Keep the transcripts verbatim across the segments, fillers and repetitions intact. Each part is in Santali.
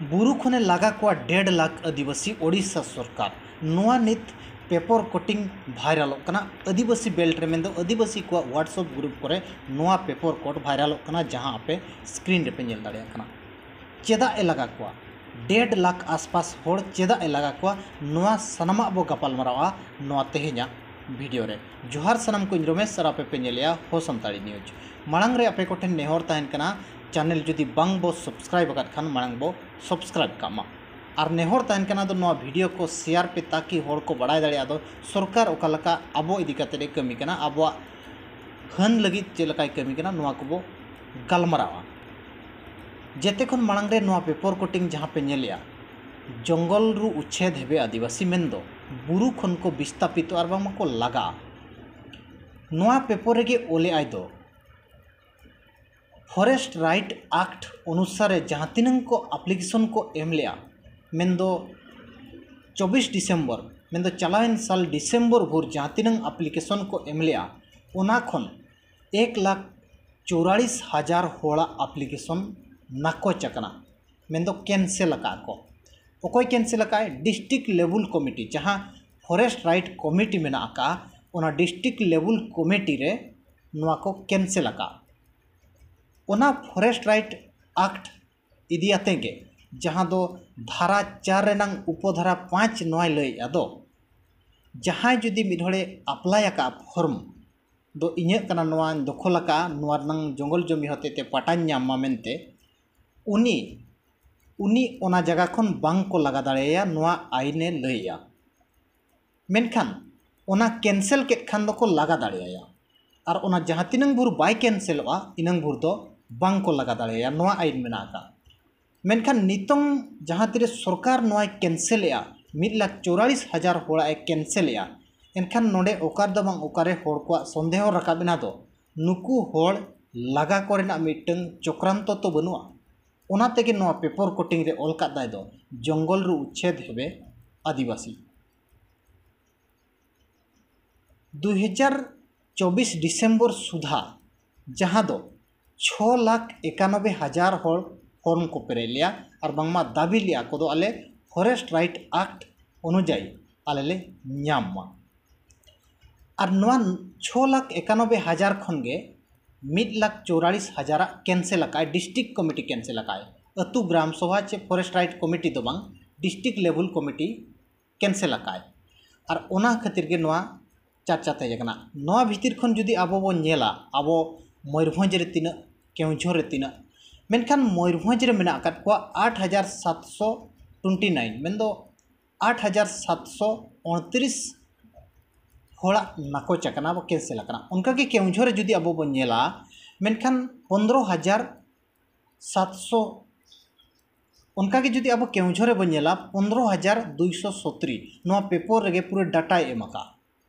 ᱵᱩᱨᱩ ᱠᱷᱚᱱᱮ ᱞᱟᱜᱟ ᱠᱚᱣᱟ ᱰᱮᱲ ᱞᱟᱠᱷ ᱟᱹᱫᱤᱵᱟᱹᱥᱤ ᱳᱰᱤᱥᱟ ᱥᱚᱨᱠᱟᱨ᱾ ᱱᱚᱣᱟ ᱱᱤᱛ ᱯᱮᱯᱚᱨ ᱠᱚᱴᱤᱝ ᱵᱷᱟᱭᱨᱟᱞᱚᱜ ᱠᱟᱱᱟ᱾ ᱟᱹᱫᱤᱵᱟᱹᱥᱤ ᱵᱮᱞᱴ ᱨᱮ, ᱢᱮᱱᱫᱚ ᱟᱹᱫᱤᱵᱟᱹᱥᱤ ᱠᱚᱣᱟᱜ WhatsApp ᱜᱨᱩᱯ ᱠᱚᱨᱮ ᱱᱚᱣᱟ ᱯᱮᱯᱚᱨ ᱠᱚᱴ ᱵᱷᱟᱭᱨᱟᱞᱚᱜ ᱠᱟᱱᱟ, ᱡᱟᱦᱟᱸ ᱟᱯᱮ ᱥᱠᱨᱤᱱ ᱨᱮᱯᱮ ᱧᱮᱞ ᱫᱟᱲᱮᱭᱟᱜ ᱠᱟᱱᱟ᱾ ᱪᱮᱫᱟᱜ ᱮ ᱞᱟᱜᱟ ᱠᱚᱣᱟ? ᱰᱮᱲ ᱞᱟᱠᱷ ᱟᱥᱯᱟᱥ ᱦᱚᱲ ᱪᱮᱫᱟᱜ ᱮ ᱞᱟᱜᱟ ᱠᱚᱣᱟ? ᱱᱚᱣᱟ ᱥᱟᱱᱟᱢᱟᱜ ᱵᱚ ᱜᱟᱯᱟᱞᱢᱟᱨᱟᱣᱟ ᱱᱚᱣᱟ ᱛᱮᱦᱮᱧᱟᱜ ᱵᱷᱤᱰᱤᱭᱳ ᱨᱮ᱾ ᱡᱚᱦᱟᱨ ᱥᱟᱱᱟᱢ ᱠᱚᱧ ᱨᱚᱢᱮᱥ ᱟᱨ ᱟᱯᱮ ᱯᱮ ᱧᱮᱞᱮᱜᱼᱟ ᱦᱳ ᱥᱟᱱᱛᱟᱲᱤ ᱱᱤᱭᱩᱡᱽ᱾ ᱢᱟᱲᱟᱝ ᱨᱮ ᱟᱯᱮ ᱠᱚᱴᱷᱮᱱ ᱱᱮᱦᱚᱨ ᱛᱟᱦᱮᱱ ᱠᱟᱱᱟ, ᱪᱮᱱᱮᱞ ᱡᱩᱫᱤ ᱵᱟᱝ ᱵᱚ ᱥᱟᱵᱥᱠᱨᱟᱭᱤᱵ ᱟᱠᱟᱫ ᱠᱷᱟᱱ ᱢᱟᱲᱟᱝ ᱵᱚ ᱥᱟᱵᱥᱠᱨᱟᱭᱤᱵ ᱠᱟᱜ ᱢᱟ᱾ ᱟᱨ ᱱᱮᱦᱚᱨ ᱛᱟᱦᱮᱱ ᱠᱟᱱᱟ ᱫᱚ ᱱᱚᱣᱟ ᱵᱷᱤᱰᱤᱭᱳ ᱠᱚ ᱥᱮᱭᱟᱨ ᱯᱮ, ᱛᱟᱠᱤ ᱦᱚᱲ ᱠᱚ ᱵᱟᱲᱟᱭ ᱫᱟᱲᱮᱭᱟᱜᱼᱟ ᱫᱚ ᱥᱚᱨᱠᱟᱨ ᱚᱠᱟ ᱞᱮᱠᱟ ᱟᱵᱚ ᱤᱫᱤ ᱠᱟᱛᱮᱫ ᱮ ᱠᱟᱹᱢᱤ ᱠᱟᱱᱟ, ᱟᱵᱚᱣᱟᱜ ᱦᱟᱹᱱ ᱞᱟᱹᱜᱤᱫ ᱪᱮᱫ ᱞᱮᱠᱟᱭ ᱠᱟᱹᱢᱤ ᱠᱟᱱᱟ, ᱱᱚᱣᱟ ᱠᱚᱵᱚ ᱜᱟᱞᱢᱟᱨᱟᱣᱟ᱾ ᱡᱮᱛᱮ ᱠᱷᱚᱱ ᱢᱟᱲᱟᱝ ᱨᱮ ᱱᱚᱣᱟ ᱯᱮᱯᱚᱨ ᱠᱚᱴᱤᱝ ᱡᱟᱦᱟᱸ ᱯᱮ ᱧᱮᱞᱮᱜᱼᱟ, ᱡᱚᱝᱜᱚᱞ ᱨᱩ ᱩᱪᱷᱮᱫ ᱦᱮᱵᱮ ᱟᱹᱫᱤᱵᱟᱹᱥᱤ, ᱢᱮᱱᱫᱚ ᱵᱩᱨᱩ ᱠᱷᱚᱱ ᱠᱚ ᱵᱤᱥᱛᱟᱯᱤᱛᱚᱜᱼᱟ ᱟᱨ ᱵᱟᱝᱢᱟ ᱠᱚ ᱞᱟᱜᱟᱜᱼᱟ᱾ ᱱᱚᱣᱟ ᱯᱮᱯᱚᱨ ᱨᱮᱜᱮ ᱚᱞᱮᱜᱼᱟᱭ ᱫᱚ, ᱯᱷᱚᱨᱮᱥᱴ ᱨᱟᱭᱤᱴ ᱟᱠᱴ ᱚᱱᱩᱥᱟᱨᱮ ᱡᱟᱦᱟᱸ ᱛᱤᱱᱟᱹᱝ ᱠᱚ ᱟᱯᱞᱤᱠᱮᱥᱚᱱ ᱠᱚ ᱮᱢ ᱞᱮᱜᱼᱟ, ᱢᱮᱱᱫᱚ ᱪᱚᱵᱵᱤᱥ ᱰᱤᱥᱮᱢᱵᱚᱨ, ᱢᱮᱱᱫᱚ ᱪᱟᱞᱟᱣᱮᱱ ᱥᱟᱞ ᱰᱤᱥᱮᱢᱵᱚᱨ ᱵᱷᱳᱨ ᱡᱟᱦᱟᱸ ᱛᱤᱱᱟᱹᱝ ᱟᱯᱞᱤᱠᱮᱥᱚᱱ ᱠᱚ ᱮᱢ ᱞᱮᱜᱼᱟ, ᱚᱱᱟ ᱠᱷᱚᱱ ᱮᱠ ᱞᱟᱠᱷ ᱪᱩᱣᱟᱞᱤᱥ ᱦᱟᱡᱟᱨ ᱦᱚᱲᱟᱜ ᱟᱯᱞᱤᱠᱮᱥᱚᱱ ᱱᱟᱠᱚᱪ ᱟᱠᱟᱱᱟ, ᱢᱮᱱᱫᱚ ᱠᱮᱱᱥᱮᱞ ᱟᱠᱟᱫ ᱠᱚ᱾ ᱚᱠᱚᱭ ᱠᱮᱱᱥᱮᱞ ᱟᱠᱟᱫ? ᱰᱤᱥᱴᱨᱤᱠᱴ ᱞᱮᱵᱩᱞ ᱠᱚᱢᱤᱴᱤ, ᱡᱟᱦᱟᱸ ᱯᱷᱚᱨᱮᱥᱴ ᱨᱟᱭᱤᱴ ᱠᱚᱢᱤᱴᱤ ᱢᱮᱱᱟᱜ ᱟᱠᱟᱫᱼᱟ, ᱚᱱᱟ ᱰᱤᱥᱴᱨᱤᱠᱴ ᱞᱮᱵᱩᱞ ᱠᱚᱢᱤᱴᱤ ᱨᱮ ᱱᱚᱣᱟ ᱠᱚ ᱠᱮᱱᱥᱮᱞ ᱟᱠᱟᱫ᱾ ᱚᱱᱟ ᱯᱷᱚᱨᱮᱥᱴ ᱨᱟᱭᱤᱴ ᱟᱠᱴ ᱤᱫᱤ ᱟᱛᱮ ᱜᱮ, ᱡᱟᱦᱟᱸ ᱫᱚ ᱫᱷᱟᱨᱟ ᱪᱟᱨ ᱨᱮᱱᱟᱝ ᱩᱯᱚᱫᱷᱟᱨᱟ ᱯᱟᱸᱪ ᱱᱚᱣᱟᱭ ᱞᱟᱹᱭᱮᱫᱼᱟ ᱫᱚ, ᱡᱟᱦᱟᱸᱭ ᱡᱩᱫᱤ ᱢᱤᱫ ᱦᱚᱲᱮ ᱟᱯᱞᱟᱭ ᱟᱠᱟᱫᱼᱟ ᱯᱷᱚᱨᱢ, ᱫᱚ ᱤᱧᱟᱹᱜ ᱠᱟᱱᱟ, ᱱᱚᱣᱟᱧ ᱫᱚᱠᱷᱚᱞ ᱟᱠᱟᱫᱼᱟ, ᱱᱚᱣᱟ ᱨᱮᱱᱟᱝ ᱡᱚᱝᱜᱚᱞ ᱡᱚᱢᱤ ᱦᱚᱛᱮᱛᱮ ᱯᱟᱴᱟᱧ ᱧᱟᱢ ᱢᱟ ᱢᱮᱱᱛᱮ, ᱩᱱᱤ, ᱩᱱᱤ ᱚᱱᱟ ᱡᱟᱭᱜᱟ ᱠᱷᱚᱱ ᱵᱟᱝ ᱠᱚ ᱞᱟᱜᱟ ᱫᱟᱲᱮᱭᱟᱭᱟ, ᱱᱚᱣᱟ ᱟᱭᱤᱱᱮ ᱞᱟᱹᱭᱮᱜᱼᱟ᱾ ᱢᱮᱱᱠᱷᱟᱱ ᱚᱱᱟ ᱠᱮᱱᱥᱮᱞ ᱠᱮᱫ ᱠᱷᱟᱱ ᱫᱚᱠᱚ ᱞᱟᱜᱟ ᱫᱟᱲᱮᱭᱟᱭᱟ, ᱟᱨ ᱚᱱᱟ ᱡᱟᱦᱟᱸ ᱛᱤᱱᱟᱹᱝ ᱵᱷᱳᱨ ᱵᱟᱭ ᱠᱮᱱᱥᱮᱞᱚᱜᱼᱟ, ᱤᱱᱟᱹᱝ ᱵᱷᱳᱨ ᱫᱚ ᱵᱟᱝ ᱠᱚ ᱞᱟᱜᱟ ᱫᱟᱲᱮᱭᱟᱭᱟ, ᱱᱚᱣᱟ ᱟᱭᱤᱱ ᱢᱮᱱᱟᱜ ᱟᱠᱟᱫ᱾ ᱢᱮᱱᱠᱷᱟᱱ ᱱᱤᱛᱚᱝ ᱡᱟᱦᱟᱸ ᱛᱤᱨᱮ ᱥᱚᱨᱠᱟᱨ ᱱᱚᱣᱟᱭ ᱠᱮᱱᱥᱮᱞᱮᱜᱼᱟ, ᱢᱤᱫ ᱞᱟᱠᱷ ᱪᱩᱣᱟᱞᱤᱥ ᱦᱟᱡᱟᱨ ᱦᱚᱲᱟᱜ ᱮ ᱠᱮᱱᱥᱮᱞᱮᱜᱼᱟ, ᱮᱱᱠᱷᱟᱱ ᱱᱚᱰᱮ ᱚᱠᱟ ᱨᱮᱫᱚ ᱵᱟᱝ ᱚᱠᱟᱨᱮ ᱦᱚᱲ ᱠᱚᱣᱟᱜ ᱥᱚᱱᱫᱮᱦᱚ ᱨᱟᱠᱟᱵ ᱮᱱᱟ ᱫᱚ, ᱱᱩᱠᱩ ᱦᱚᱲ ᱞᱟᱜᱟ ᱠᱚᱨᱮᱱᱟᱜ ᱢᱤᱫᱴᱟᱝ ᱪᱚᱠᱨᱟᱱᱛᱚ ᱛᱚ ᱵᱟᱹᱱᱩᱜᱼᱟ? ᱚᱱᱟ ᱛᱮᱜᱮ ᱱᱚᱣᱟ ᱯᱮᱯᱚᱨ ᱠᱚᱴᱤᱝ ᱨᱮ ᱚᱞ ᱠᱟᱫ ᱫᱟᱭ ᱫᱚ, ᱡᱚᱝᱜᱚᱞ ᱨᱩ ᱩᱪᱷᱮᱫ ᱦᱮᱵᱮ ᱟᱹᱫᱤᱵᱟᱹᱥᱤ᱾ ᱫᱩ ᱦᱟᱡᱟᱨ ᱪᱚᱵᱵᱤᱥ ᱰᱤᱥᱮᱢᱵᱚᱨ ᱥᱩᱫᱷᱟ, ᱡᱟᱦᱟᱸ ᱫᱚ ᱪᱷᱚ ᱞᱟᱠᱷ ᱮᱠᱟᱱᱚᱵᱵᱳᱭ ᱦᱟᱡᱟᱨ ᱦᱚᱲ ᱯᱷᱚᱨᱢ ᱠᱚ ᱯᱮᱨᱮᱡ ᱞᱮᱜᱼᱟ ᱟᱨ ᱵᱟᱝᱢᱟ ᱫᱟᱹᱵᱤ ᱞᱮᱜᱼᱟ ᱠᱚ ᱫᱚ ᱟᱞᱮ ᱯᱷᱚᱨᱮᱥᱴ ᱨᱟᱭᱤᱴ ᱟᱠᱴ ᱚᱱᱩᱡᱟᱭᱤ ᱟᱞᱮ ᱞᱮ ᱧᱟᱢ ᱢᱟ᱾ ᱟᱨ ᱱᱚᱣᱟ ᱪᱷᱚ ᱞᱟᱠᱷ ᱮᱠᱟᱱᱚᱵᱵᱳᱭ ᱦᱟᱡᱟᱨ ᱠᱷᱚᱱ ᱜᱮ ᱢᱤᱫ ᱞᱟᱠᱷ ᱪᱩᱣᱟᱞᱤᱥ ᱦᱟᱡᱟᱨᱟᱜ ᱠᱮᱱᱥᱮᱞ ᱟᱠᱟᱫᱼᱟᱭ, ᱰᱤᱥᱴᱨᱤᱠᱴ ᱠᱚᱢᱤᱴᱤ ᱠᱮᱱᱥᱮᱞ ᱟᱠᱟᱫᱼᱟᱭ᱾ ᱟᱹᱛᱩ ᱜᱨᱟᱢ ᱥᱚᱵᱷᱟ ᱪᱮ ᱯᱷᱚᱨᱮᱥᱴ ᱨᱟᱭᱤᱴ ᱠᱚᱢᱤᱴᱤ ᱫᱚ ᱵᱟᱝ, ᱰᱤᱥᱴᱨᱤᱠᱴ ᱞᱮᱵᱷᱮᱞ ᱠᱚᱢᱤᱴᱤ ᱠᱮᱱᱥᱮᱞ ᱟᱠᱟᱫᱼᱟᱭ᱾ ᱟᱨ ᱚᱱᱟ ᱠᱷᱟᱹᱛᱤᱨ ᱜᱮ ᱱᱚᱣᱟ ᱪᱟᱨᱪᱟ ᱛᱮᱦᱮᱸ ᱠᱟᱱᱟ᱾ ᱱᱚᱣᱟ ᱵᱷᱤᱛᱤᱨ ᱠᱷᱚᱱ ᱡᱩᱫᱤ ᱟᱵᱚ ᱵᱚᱱ ᱧᱮᱞᱟ, ᱟᱵᱚ ᱢᱚᱭᱩᱨᱵᱷᱚᱸᱡᱽ ᱨᱮ ᱛᱤᱱᱟᱹᱜ, ᱠᱮᱣᱚᱱᱡᱷᱚᱨ ᱨᱮ ᱛᱤᱱᱟᱹᱜ, ᱢᱮᱱᱠᱷᱟᱱ ᱢᱚᱭᱩᱨᱵᱷᱚᱸᱡᱽ ᱨᱮ ᱢᱮᱱᱟᱜ ᱟᱠᱟᱫ ᱠᱚᱣᱟ ᱟᱴ ᱦᱟᱡᱟᱨ ᱥᱟᱛᱥᱚ ᱴᱩᱭᱮᱱᱴᱤ ᱱᱟᱭᱤᱱ, ᱢᱮᱱᱫᱚ ᱟᱴ ᱦᱟᱡᱟᱨ ᱥᱟᱛᱥᱚ ᱩᱱᱛᱨᱤᱥ ᱦᱚᱲᱟᱜ ᱱᱟᱠᱚᱪ ᱟᱠᱟᱱᱟ ᱵᱟ ᱠᱮᱱᱥᱮᱞ ᱟᱠᱟᱱᱟ᱾ ᱚᱱᱠᱟᱜᱮ ᱠᱮᱣᱚᱱᱡᱷᱚᱨ ᱨᱮ ᱡᱩᱫᱤ ᱟᱵᱚ ᱵᱚᱱ ᱧᱮᱞᱟ, ᱢᱮᱱᱠᱷᱟᱱ ᱯᱚᱱᱫᱽᱨᱚ ᱦᱟᱡᱟᱨ ᱥᱟᱛᱥᱚ, ᱚᱱᱠᱟᱜᱮ ᱡᱩᱫᱤ ᱟᱵᱚ ᱠᱮᱣᱚᱱᱡᱷᱚᱨ ᱨᱮᱵᱚᱱ ᱧᱮᱞᱟ, ᱯᱚᱱᱫᱽᱨᱚ ᱦᱟᱡᱟᱨ ᱫᱩᱭᱥᱚ ᱥᱚᱛᱨᱤ, ᱱᱚᱣᱟ ᱯᱮᱯᱚᱨ ᱨᱮᱜᱮ ᱯᱩᱨᱟᱹ ᱰᱟᱴᱟᱭ ᱮᱢ ᱟᱠᱟᱫᱼᱟ᱾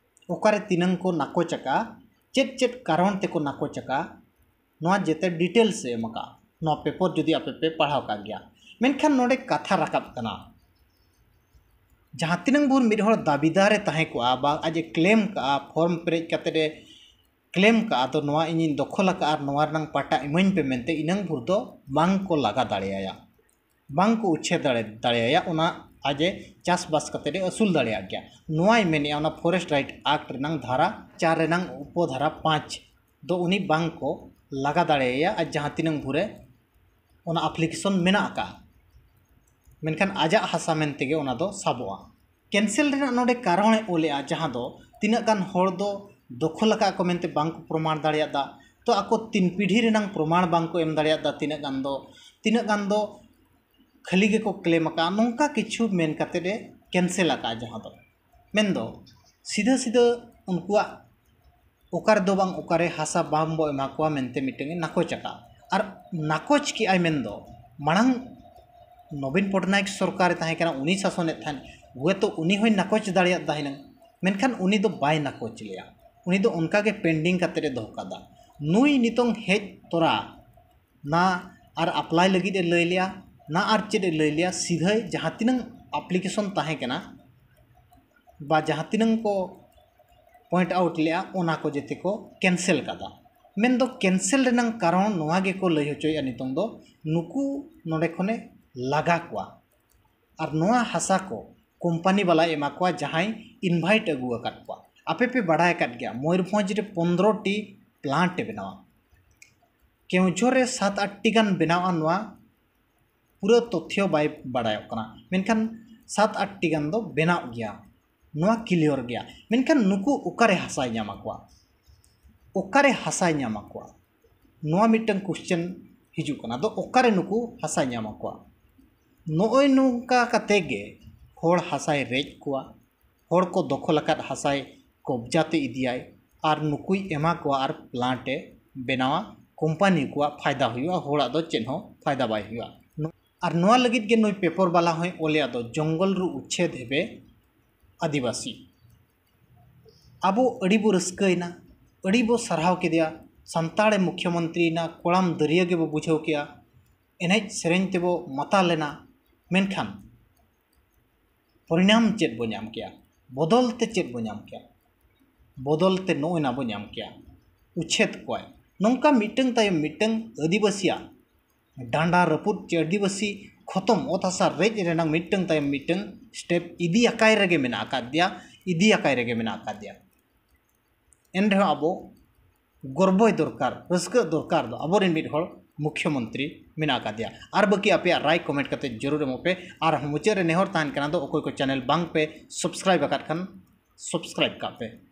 ᱚᱠᱟᱨᱮ ᱛᱤᱱᱟᱹᱝ ᱠᱚ ᱱᱟᱠᱚᱪ ᱟᱠᱟᱫᱼᱟ, ᱪᱮᱫ ᱪᱮᱫ ᱠᱟᱨᱚᱱ ᱛᱮᱠᱚ ᱱᱟᱠᱚᱪ ᱟᱠᱟᱫᱼᱟ, ᱱᱚᱣᱟ ᱡᱮᱛᱮ ᱰᱤᱴᱮᱞᱥ ᱮ ᱮᱢ ᱟᱠᱟᱫᱼᱟ᱾ ᱱᱚᱣᱟ ᱯᱮᱯᱚᱨ ᱡᱩᱫᱤ ᱟᱯᱮ ᱯᱮ ᱯᱟᱲᱦᱟᱣ ᱠᱟᱜ ᱜᱮᱭᱟ, ᱢᱮᱱᱠᱷᱟᱱ ᱱᱚᱰᱮ ᱠᱟᱛᱷᱟ ᱨᱟᱠᱟᱵ ᱠᱟᱱᱟ, ᱡᱟᱦᱟᱸ ᱛᱤᱱᱟᱹᱝ ᱵᱷᱳᱨ ᱢᱤᱫ ᱦᱚᱲ ᱫᱟᱹᱵᱤᱫᱟᱨ ᱮ ᱛᱟᱦᱮᱸ ᱠᱚᱜᱼᱟ ᱵᱟ ᱟᱡ ᱮ ᱠᱞᱮᱢ ᱠᱟᱜᱼᱟ, ᱯᱷᱚᱨᱢ ᱯᱮᱨᱮᱡ ᱠᱟᱛᱮ ᱮ ᱠᱞᱮᱢ ᱠᱟᱜᱼᱟ, ᱫᱚ ᱱᱚᱣᱟ ᱤᱧᱤᱧ ᱫᱚᱠᱷᱚᱞ ᱟᱠᱟᱫᱼᱟ ᱟᱨ ᱱᱚᱣᱟ ᱨᱮᱱᱟᱝ ᱯᱟᱴᱟ ᱤᱢᱟᱹᱧ ᱯᱮ ᱢᱮᱱᱛᱮ, ᱤᱱᱟᱹᱝ ᱵᱷᱳᱨ ᱫᱚ ᱵᱟᱝ ᱠᱚ ᱞᱟᱜᱟ ᱫᱟᱲᱮᱭᱟᱭᱟ, ᱵᱟᱝ ᱠᱚ ᱩᱪᱷᱟᱹ ᱫᱟᱲᱮ ᱫᱟᱲᱮᱭᱟᱭᱟ᱾ ᱚᱱᱟ ᱟᱡ ᱮ ᱪᱟᱥᱵᱟᱥ ᱠᱟᱛᱮ ᱮ ᱟᱹᱥᱩᱞ ᱫᱟᱲᱮᱭᱟᱜ ᱜᱮᱭᱟ᱾ ᱱᱚᱣᱟᱭ ᱢᱮᱱᱮᱜᱼᱟ ᱚᱱᱟ ᱯᱷᱚᱨᱮᱥᱴ ᱨᱟᱭᱤᱴ ᱟᱠᱴ ᱨᱮᱱᱟᱝ ᱫᱷᱟᱨᱟ ᱪᱟᱨ ᱨᱮᱱᱟᱝ ᱩᱯᱚᱫᱷᱟᱨᱟ ᱯᱟᱸᱪ ᱫᱚ ᱩᱱᱤ ᱵᱟᱝ ᱠᱚ ᱞᱟᱜᱟ ᱫᱟᱲᱮᱭᱟᱭᱟ ᱟᱨ ᱡᱟᱦᱟᱸ ᱛᱤᱱᱟᱹᱝ ᱵᱷᱳᱨᱮ ᱚᱱᱟ ᱟᱯᱞᱤᱠᱮᱥᱚᱱ ᱢᱮᱱᱟᱜ ᱟᱠᱟᱫᱼᱟ, ᱢᱮᱱᱠᱷᱟᱱ ᱟᱡᱟᱜ ᱦᱟᱥᱟ ᱢᱮᱱ ᱛᱮᱜᱮ ᱚᱱᱟ ᱫᱚ ᱥᱟᱵᱚᱜᱼᱟ᱾ ᱠᱮᱱᱥᱮᱞ ᱨᱮᱱᱟᱜ ᱱᱚᱰᱮ ᱠᱟᱨᱚᱱᱮ ᱚᱞᱮᱜᱼᱟ, ᱡᱟᱦᱟᱸ ᱫᱚ ᱛᱤᱱᱟᱹᱜ ᱜᱟᱱ ᱦᱚᱲ ᱫᱚ ᱫᱚᱠᱷᱚᱞ ᱟᱠᱟᱫ ᱠᱚ ᱢᱮᱱᱛᱮ ᱵᱟᱝ ᱠᱚ ᱯᱨᱚᱢᱟᱬ ᱫᱟᱲᱮᱭᱟᱫᱟ, ᱛᱚ ᱟᱠᱚ ᱛᱤᱱ ᱯᱤᱲᱦᱤ ᱨᱮᱱᱟᱝ ᱯᱨᱚᱢᱟᱬ ᱵᱟᱝ ᱠᱚ ᱮᱢ ᱫᱟᱲᱮᱭᱟᱫᱟ, ᱛᱤᱱᱟᱹᱜ ᱜᱟᱱ ᱫᱚ, ᱛᱤᱱᱟᱹᱜ ᱜᱟᱱ ᱫᱚ ᱠᱷᱟᱹᱞᱤ ᱜᱮᱠᱚ ᱠᱞᱮᱢ ᱟᱠᱟᱫᱼᱟ, ᱱᱚᱝᱠᱟ ᱠᱤᱪᱷᱩ ᱢᱮᱱ ᱠᱟᱛᱮ ᱮ ᱠᱮᱱᱥᱮᱞ ᱟᱠᱟᱫᱼᱟ, ᱡᱟᱦᱟᱸ ᱫᱚ ᱢᱮᱱᱫᱚ ᱥᱤᱫᱷᱟᱹ ᱥᱤᱫᱷᱟᱹ ᱩᱱᱠᱩᱣᱟᱜ ᱚᱠᱟ ᱨᱮᱫᱚ ᱵᱟᱝ ᱚᱠᱟᱨᱮ ᱦᱟᱥᱟ ᱵᱟᱝ ᱵᱚ ᱮᱢᱟ ᱠᱚᱣᱟ ᱢᱮᱱᱛᱮ ᱢᱤᱫᱴᱟᱝ ᱮ ᱱᱟᱠᱚᱪ ᱟᱠᱟᱫᱼᱟ᱾ ᱟᱨ ᱱᱟᱠᱚᱪ ᱠᱮᱜᱼᱟᱭ ᱢᱮᱱᱫᱚ, ᱢᱟᱲᱟᱝ ᱱᱚᱵᱤᱱ ᱯᱚᱴᱱᱟᱭᱮᱠ ᱥᱚᱨᱠᱟᱨᱮ ᱛᱟᱦᱮᱸ ᱠᱟᱱᱟ, ᱩᱱᱤ ᱥᱟᱥᱚᱱᱮᱫ ᱛᱟᱦᱮᱸᱫ, ᱦᱚᱭᱛᱳ ᱩᱱᱤ ᱦᱚᱸᱭ ᱱᱟᱠᱚᱪ ᱫᱟᱲᱮᱭᱟᱫ ᱛᱟᱦᱮᱱᱟ, ᱢᱮᱱᱠᱷᱟᱱ ᱩᱱᱤ ᱫᱚ ᱵᱟᱭ ᱱᱟᱠᱚᱪ ᱞᱮᱭᱟ᱾ ᱩᱱᱤ ᱫᱚ ᱚᱱᱠᱟ ᱜᱮ ᱯᱮᱱᱰᱤᱝ ᱠᱟᱛᱮ ᱮ ᱫᱚᱦᱚ ᱠᱟᱫᱟ᱾ ᱱᱩᱭ ᱱᱤᱛᱚᱝ ᱦᱮᱡ ᱛᱚᱨᱟ ᱱᱟ ᱟᱨ ᱟᱯᱞᱟᱭ ᱞᱟᱹᱜᱤᱫ ᱮ ᱞᱟᱹᱭ ᱞᱮᱭᱟ, ᱱᱟ ᱟᱨ ᱪᱮᱫ ᱮ ᱞᱟᱹᱭ ᱞᱮᱭᱟ, ᱥᱤᱫᱷᱟᱹᱭ ᱡᱟᱦᱟᱸ ᱛᱤᱱᱟᱹᱝ ᱟᱯᱞᱤᱠᱮᱥᱚᱱ ᱛᱟᱦᱮᱸ ᱠᱟᱱᱟ ᱵᱟ ᱡᱟᱦᱟᱸ ᱛᱤᱱᱟᱹᱝ ᱠᱚ ᱯᱚᱭᱮᱱᱴ ᱟᱣᱩᱴ ᱞᱮᱜᱼᱟ, ᱚᱱᱟ ᱠᱚ ᱡᱮᱛᱮ ᱠᱚ ᱠᱮᱱᱥᱮᱞ ᱠᱟᱫᱟ᱾ ᱢᱮᱱᱫᱚ ᱠᱮᱱᱥᱮᱞ ᱨᱮᱱᱟᱜ ᱠᱟᱨᱚᱱ ᱱᱚᱣᱟ ᱜᱮᱠᱚ ᱞᱟᱹᱭ ᱦᱚᱪᱚᱭᱮᱫᱼᱟ ᱱᱤᱛᱚᱝ ᱫᱚ, ᱱᱩᱠᱩ ᱱᱚᱰᱮ ᱠᱷᱚᱱᱮ ᱞᱟᱜᱟ ᱠᱚᱣᱟ ᱟᱨ ᱱᱚᱣᱟ ᱦᱟᱥᱟ ᱠᱚ ᱠᱳᱢᱯᱟᱱᱤ ᱵᱟᱞᱟᱭ ᱮᱢᱟ ᱠᱚᱣᱟ, ᱡᱟᱦᱟᱸᱭ ᱤᱱᱵᱷᱟᱭᱤᱴ ᱟᱹᱜᱩ ᱟᱠᱟᱫ ᱠᱚᱣᱟ᱾ ᱟᱯᱮ ᱯᱮ ᱵᱟᱲᱟᱭ ᱟᱠᱟᱫ ᱜᱮᱭᱟ, ᱢᱚᱭᱩᱨᱵᱷᱚᱸᱡᱽ ᱨᱮ ᱯᱚᱱᱫᱽᱨᱚ ᱴᱤ ᱯᱞᱟᱱᱴ ᱮ ᱵᱮᱱᱟᱣᱟ, ᱠᱮᱣᱡᱷᱚᱨ ᱨᱮ ᱥᱟᱛ ᱟᱴ ᱴᱤ ᱜᱟᱱ ᱵᱮᱱᱟᱣᱟ᱾ ᱱᱚᱣᱟ ᱯᱩᱨᱟᱹ ᱛᱚᱛᱷᱭᱚ ᱵᱟᱭ ᱵᱟᱲᱟᱭᱚᱜ ᱠᱟᱱᱟ, ᱢᱮᱱᱠᱷᱟᱱ ᱥᱟᱛ ᱟᱴ ᱴᱤ ᱜᱟᱱ ᱫᱚ ᱵᱮᱱᱟᱣ ᱜᱮᱭᱟ, ᱱᱚᱣᱟ ᱠᱞᱤᱭᱟᱨ ᱜᱮᱭᱟ᱾ ᱢᱮᱱᱠᱷᱟᱱ ᱱᱩᱠᱩ ᱚᱠᱟᱨᱮ ᱦᱟᱥᱟᱭ ᱧᱟᱢ ᱟᱠᱚᱣᱟ? ᱚᱠᱟᱨᱮ ᱦᱟᱥᱟᱭ ᱧᱟᱢ ᱟᱠᱚᱣᱟ? ᱱᱚᱣᱟ ᱢᱤᱫᱴᱟᱝ ᱠᱚᱥᱪᱮᱱ ᱦᱤᱡᱩᱜ ᱠᱟᱱᱟ᱾ ᱟᱫᱚ ᱚᱠᱟᱨᱮ ᱱᱩᱠᱩ ᱦᱟᱥᱟᱭ ᱧᱟᱢ ᱟᱠᱚᱣᱟ? ᱱᱚᱜᱼᱚᱭ ᱱᱚᱝᱠᱟ ᱠᱟᱛᱮ ᱜᱮ ᱦᱚᱲ ᱦᱟᱥᱟᱭ ᱨᱮᱡ ᱠᱚᱣᱟ, ᱦᱚᱲ ᱠᱚ ᱫᱚᱠᱷᱚᱞ ᱟᱠᱟᱫ ᱦᱟᱥᱟᱭ ᱠᱚᱵᱡᱟ ᱛᱮ ᱤᱫᱤᱭᱟᱭ ᱟᱨ ᱱᱩᱠᱩᱭ ᱮᱢᱟ ᱠᱚᱣᱟ ᱟᱨ ᱯᱞᱟᱱᱴ ᱮ ᱵᱮᱱᱟᱣᱟ᱾ ᱠᱳᱢᱯᱟᱱᱤ ᱠᱚᱣᱟᱜ ᱯᱷᱟᱭᱫᱟ ᱦᱩᱭᱩᱜᱼᱟ, ᱦᱚᱲᱟᱜ ᱫᱚ ᱪᱮᱫ ᱦᱚᱸ ᱯᱷᱟᱭᱫᱟ ᱵᱟᱭ ᱦᱩᱭᱩᱜᱼᱟ᱾ ᱟᱨ ᱱᱚᱣᱟ ᱞᱟᱹᱜᱤᱫ ᱜᱮ ᱱᱩᱭ ᱯᱮᱯᱚᱨ ᱵᱟᱞᱟ ᱦᱚᱸᱭ ᱚᱞᱮᱫ ᱫᱚ, ᱡᱚᱝᱜᱚᱞ ᱨᱩ ᱩᱪᱷᱮᱫ ᱦᱮᱵᱮ ᱟᱹᱫᱤᱵᱟᱹᱥᱤ᱾ ᱟᱵᱚ ᱟᱹᱰᱤ ᱵᱚ ᱨᱟᱹᱥᱠᱟᱹᱭᱮᱱᱟ, ᱟᱹᱰᱤ ᱵᱚ ᱥᱟᱨᱦᱟᱣ ᱠᱮᱫᱮᱭᱟ, ᱥᱟᱱᱛᱟᱲᱮ ᱢᱩᱠᱷᱭᱚᱢᱚᱱᱛᱨᱤᱭᱮᱱᱟ, ᱠᱚᱲᱟᱢ ᱫᱟᱹᱨᱭᱟᱹ ᱜᱮᱵᱚ ᱵᱩᱡᱷᱟᱹᱣ ᱠᱮᱜᱼᱟ, ᱮᱱᱮᱡ ᱥᱮᱨᱮᱧ ᱛᱮᱵᱚ ᱢᱟᱛᱟᱞ ᱮᱱᱟ᱾ ᱢᱮᱱᱠᱷᱟᱱ ᱯᱚᱨᱤᱱᱟᱢ ᱪᱮᱫ ᱵᱚ ᱧᱟᱢ ᱠᱮᱜᱼᱟ? ᱵᱚᱫᱚᱞ ᱛᱮ ᱪᱮᱫ ᱵᱚ ᱧᱟᱢ ᱠᱮᱜᱼᱟ? ᱵᱚᱫᱚᱞ ᱛᱮ ᱱᱚᱜᱼᱚᱭ ᱱᱟ ᱵᱚ ᱧᱟᱢ ᱠᱮᱜᱼᱟ, ᱩᱪᱷᱮᱫ ᱠᱚᱣᱟᱭ᱾ ᱱᱚᱝᱠᱟ ᱢᱤᱫᱴᱟᱝ ᱛᱟᱭᱚᱢ ᱢᱤᱫᱴᱟᱝ ᱟᱹᱫᱤᱵᱟᱹᱥᱤᱭᱟᱜ ᱰᱟᱸᱰᱟ ᱨᱟᱹᱯᱩᱫ ᱪᱮ ᱟᱹᱫᱤᱵᱟᱹᱥᱤ ᱠᱷᱚᱛᱚᱢ, ᱚᱛ ᱦᱟᱥᱟ ᱨᱮᱡ ᱨᱮᱱᱟᱜ ᱢᱤᱫᱴᱟᱝ ᱛᱟᱭᱚᱢ ᱢᱤᱫᱴᱟᱝ ᱥᱴᱮᱯ ᱤᱫᱤ ᱟᱠᱟᱭ ᱨᱮᱜᱮ ᱢᱮᱱᱟᱜ ᱟᱠᱟᱫᱮᱭᱟ, ᱤᱫᱤ ᱟᱠᱟᱭ ᱨᱮᱜᱮ ᱢᱮᱱᱟᱜ ᱟᱠᱟᱫᱮᱭᱟ᱾ ᱮᱱ ᱨᱮᱦᱚᱸ ᱟᱵᱚ ᱜᱚᱨᱵᱚᱭ ᱫᱚᱨᱠᱟᱨ, ᱨᱟᱹᱥᱠᱟᱹᱜ ᱫᱚᱨᱠᱟᱨ ᱫᱚ ᱟᱵᱚᱨᱮᱱ ᱢᱤᱫ ᱦᱚᱲ ᱢᱩᱠᱷᱭᱚᱢᱚᱱᱛᱨᱤ ᱢᱮᱱᱟᱜ ᱟᱠᱟᱫᱮᱭᱟ᱾ ᱟᱨ ᱵᱟᱹᱠᱤ ᱟᱯᱮᱭᱟᱜ ᱨᱟᱭ ᱠᱚᱢᱮᱱᱴ ᱠᱟᱛᱮ ᱡᱟᱹᱨᱩᱲ ᱮᱢᱚᱜ ᱯᱮ᱾ ᱟᱨ ᱢᱩᱪᱟᱹᱫ ᱨᱮ ᱱᱮᱦᱚᱨ ᱛᱟᱦᱮᱱ ᱠᱟᱱᱟ ᱫᱚ, ᱚᱠᱚᱭ ᱠᱚ ᱪᱮᱱᱮᱞ ᱵᱟᱝ ᱯᱮ ᱥᱟᱵᱥᱠᱨᱟᱭᱤᱵ ᱟᱠᱟᱫ ᱠᱷᱟᱱ ᱥᱟᱵᱥᱠᱨᱟᱭᱤᱵ ᱠᱟᱜ ᱯᱮ᱾